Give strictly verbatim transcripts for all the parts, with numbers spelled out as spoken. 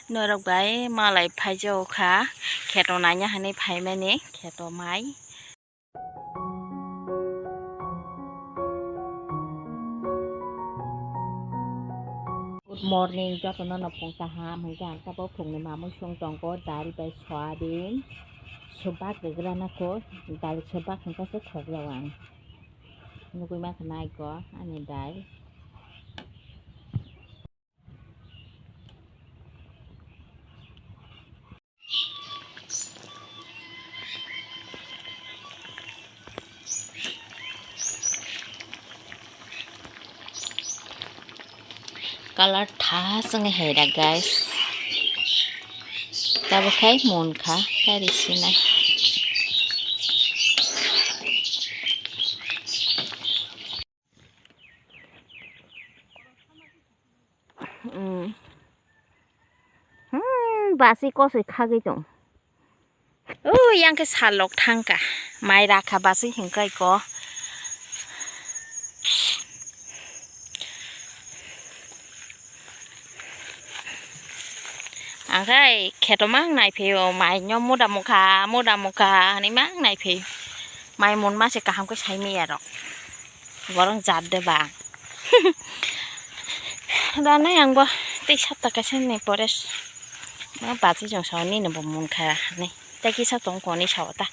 Norok bai malai phaijago kha, kheto naina hinwi phaimani, kheto mai. Good morning, jotono no phung kaham, hwnkhe ang tabuk phungni mamwi song tongo, dal bai soyabin, subak rwgra nangkho, dal subak hwnkhe se thok rw ang. Nugwi mankha naiko ani dal. Colour tha swnge hai da, guys. Tabuk khai mon kha, kari sinai. Hmm. Hmm, basi kosoi khagwi tong. O, yang khe salok thangkha. Mai rakha basi hingkai ko. Angkhai kheto mang naiphio, mai no muda mukha, muda mukha, hwnwi mang naiphio. Mai mun ma se kaham khe sai maya rok. Borok jat de ba. Ranai ang bo tei sapta kaisa ni pore s-, ma bachwi chwng sao nini bo munkha hinwi. Tei kisa tong koni sao ta.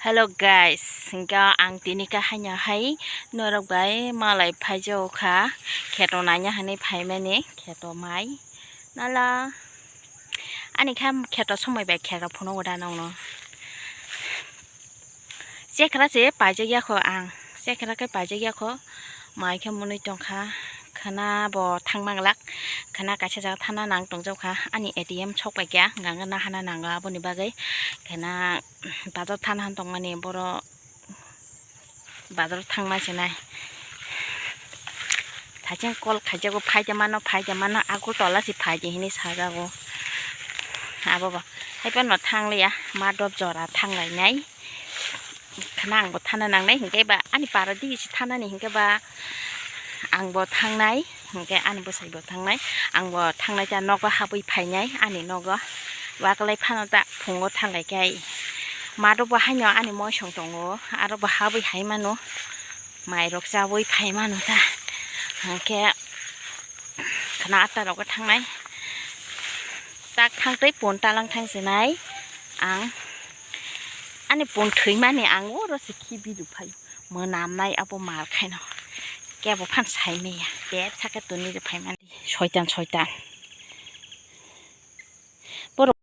Hello guys, hingke ang tini kahaino hai norok bai malai phaijago kha, kheto naina hinwi phaimani, kheto mai nala ani kha kheto somoi bai kheto phunukgo da nongno. Chekra se paijak ya kho ang, chekra khe paijak ya kho, mai khe mwnwi tongkha, khwna bo thangma glak, khwna kaisa jaga thana nang tongjak kha, ani A T M sok pai kha, hwnka hwnkhe nahana nango aboni bagwi, khwna bazar thana han tongmani boro bazar thangma se nai. Thaicheng call khaijago, phaida mano, phaida mano, Agartala se phaidi hinwi sajago. Abo bo. Haiphano thangliya, ma dop jora thanglainai. Khwna ang bo thana nangnai hinkhe ba, ani para digi se thanani hinkhe ba, ang bo thangnai, hinkhe ani bwsai bo thangnai. Ang bo thangnai ta nogo habwi phainai, ani nogo. Waklai phano ta phungo thanglai khe ai. Ma dop bo haino ani moisong tongo, aro bo habwi hai mano. Mairok chaui phai mano ta. Hwnkhe khwna atta rogo thangnai. Tak thang tei pon talang thang sinai ang. Ani pon thwimani ang oro se khibi rw phai. Mwnamnai abo mal khaino. Kebo phan sai maya. Bebsa khe toni rw phai mani. Soitan, soitan. Borok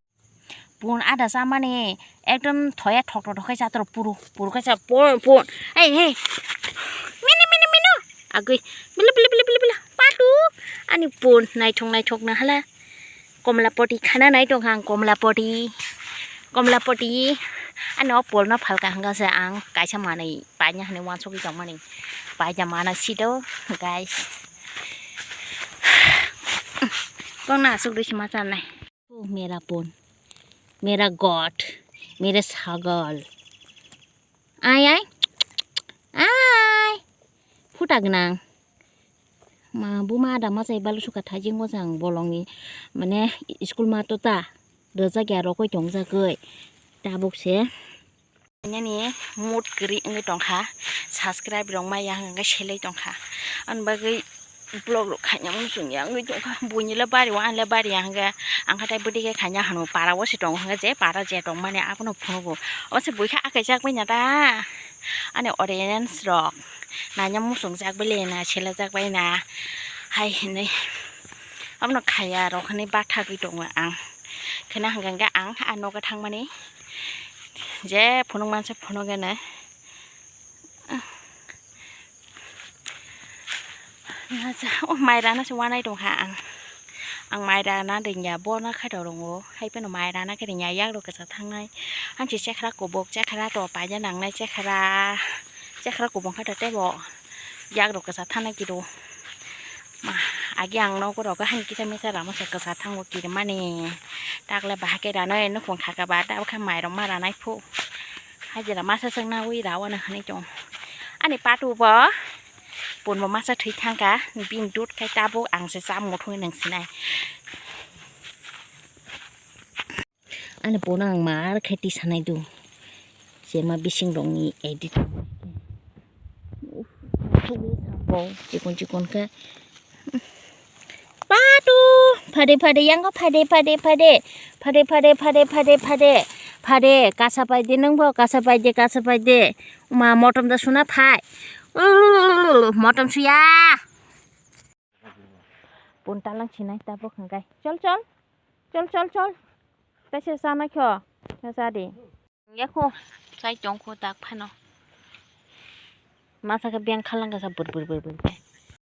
Pun ada samani ekdom thoya thok thok thok khe chatro puru puru khe cha pun pun. Ei, ei. Mini, mini, minu. Agui. Bila, bila, bila, bila, bila. Patu. Ani pun naithok naithok na hala. Komla poti khana nai tong ang komla poti. Komla poti. Ani o pol no phalka hanga se ang kaisa manwi paina hwnwi wansugwi tongmani. Paina mana sito, guys. Kong na asuk dui sima chanai. Oh, mera pon, mera god, mera sagal. Ai, ai, ai. Phuta gwnang. Ma, buma ada ma chai balu suka thajingo jang bolongni, mane, school ma to ta. Rwjak ya rokoi tongjagoi. Tabuk se. Nini mood kwrwi wngwi tongkha, subscribe rok maya hwnkhe selai tongkha, ani bagwi vlog rok khaina muchung ya wngwi tongkha, buini le bari o, ani le bari ya hwnkhe, ang khe tai bwdwi khe khaina hwnwi para o se tongo hwnkhe, je para je tongmani abono phunukgo, o se buikha akai jak bai na ta, ani audience rok naina muchung jak bai le na, selai jak bai na hai hinwi abono khaya rok hinwi bathagwi tongo ang, khwna hwnkhe ang a nogo thangmani. Je phunuk manse phunuk ene. Oh, mai rana se wanai tongkha ang. Ang mai rana ringya, bono khaito rongo. Hai phano mai rana khe ringya, yak rok kwchak thangnai. Hanchi chekhra kubuk, chekhra to paina nangnai, chekhra, chekhra kubuk khaito tebo. Yak rok kwchak thangnai kiro. Ma, agi ang nogo rogo hani kisa misa ramo se kwsa thango kirimani. Takle bahai khe ranai nukhung khaka ba tabukhe mairok ma ranai phu. Hajira masa sengna ui rawa na hwnwi tong. Ani patu bo pun bo masa thwi thangka bini dud khai tabuk ang se cham muthungwi nang sinai. Ani bono ang mar khe tisanai do. Jema bising rokni edit. Uff, chikon chikon khe. Patu, phade phade yango phade phade phade. Phade phade phade phade phade. Phade kasa paide nwng bo kasa paide kasa paide. Ma motom da suna phai. Motom suya. Pun talang sinai ta bo khangkai. Chol chol. Chol chol chol. Taisa sanai kho. Sa di. Yakho, chai tongkho tak phano. Masa khe beng khalang kasa bur bur bur bur khe.